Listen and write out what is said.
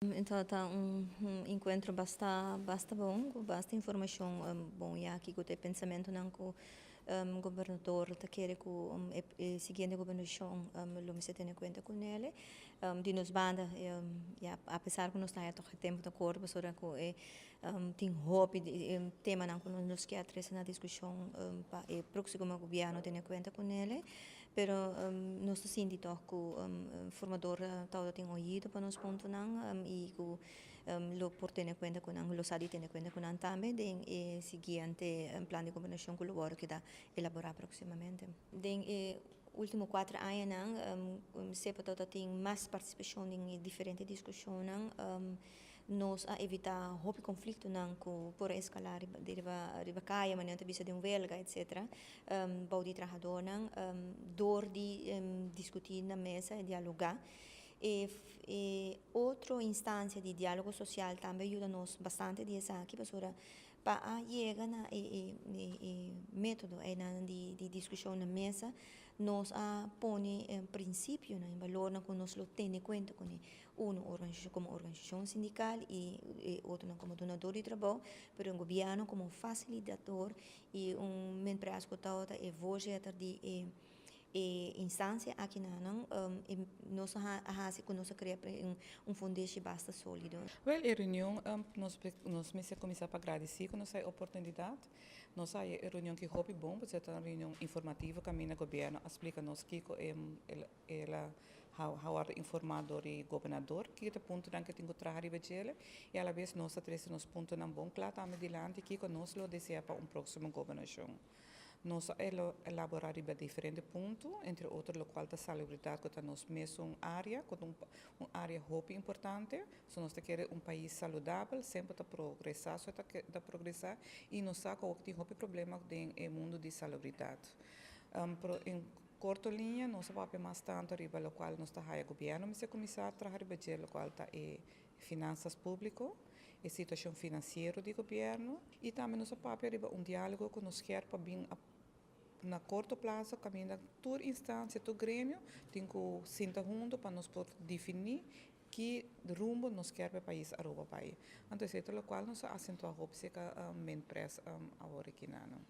Anto ta un enkuentro basta basta bon, ku basta informashon bon ya kiko ta e pensamentunan ku gobernador ta kere ku e siguiente gobernashon lo mester tene kuenta ku nele. Di nos banda, ya, apesar ku nos ta haya tòg e tempu ta korto pasobra ku e tin hopi temanan ku nos kier trese na diskushon pa e próksimo gobièrnu tene kuenta ku nele. Pero nos ta sinti tòg ku formador tabata tin oido pa nos puntonan i ku lo por tene kuenta ku nan, lo sa di tene kuenta ku nan tambe den e siguiente plan di gobernashon ku lo wòrdu keda elaborá próksimamente. Den e último 4 añanan SEPPA tabata tin mas partisipashon den e diferente diskushonnan. Nos a evitá hopi konfliktonan ku por a eskalá riba riba kaya, manera ta bisa den welga etsetera, bou di trahadónan dor di diskutí na mesa i dialogá. E otro instansia di diálogo sosial tambe a yuda nos bastante di esaki pasobra pa a yega na e método einan di diskushon na mesa, nos a pone prinsipionan i balornan ku nos lo tene kuenta kuné. Uno, komo organisashon sindikal i e otronan komo dunadó di trabou, pero e gobièrnu komo fasilitador i un MinPres ku tabata e voorzitter di e instansia akinan, nos a hasi ku nos a krea un fundeshi basta sólido. Wel, e reunion, nos mester kuminsá pa gradisí ku nos a e oportunidat. Nos a e reunion ki hopi bon, pasobra ta un reunion informativo kaminda gobièrnu a splika nos kiko el a wòrdu informá dor di gobernador, kiko ta e puntonan ku tin ku traha riba djele i alabes nos a trese nos puntonan bon kla tambe dilanti kiko nos lo desea pa un próksimo gobernashon. Nos a elaborá riba diferente punto, entre otro lokual ta salubridat, ku ta nos mesun área, ku ta un área hopi importante. So nos ta kere un pais saludabel, semper ta progresá, so ta progresá i nos sa ku awor tin hopi problema den e mundu di salubridat. Pero en korto liña nos a papia mas tantu riba lokual nos ta haya gobièrnu mester kuminsá traha riba dje, lokual ta e finansas públiko, e situashon finansiero di gobièrnu, i tambe nos a papia riba un diálogo ku nos kier pa bin na korto plaso kaminda tur instansia, tur gremio tin ku sinta huntu pa nos por definí ki rumbo nos kier pa e pais Aruba bai. Anto esei ta lokual nos a asentuá hopi serka MinPres awor aki nan.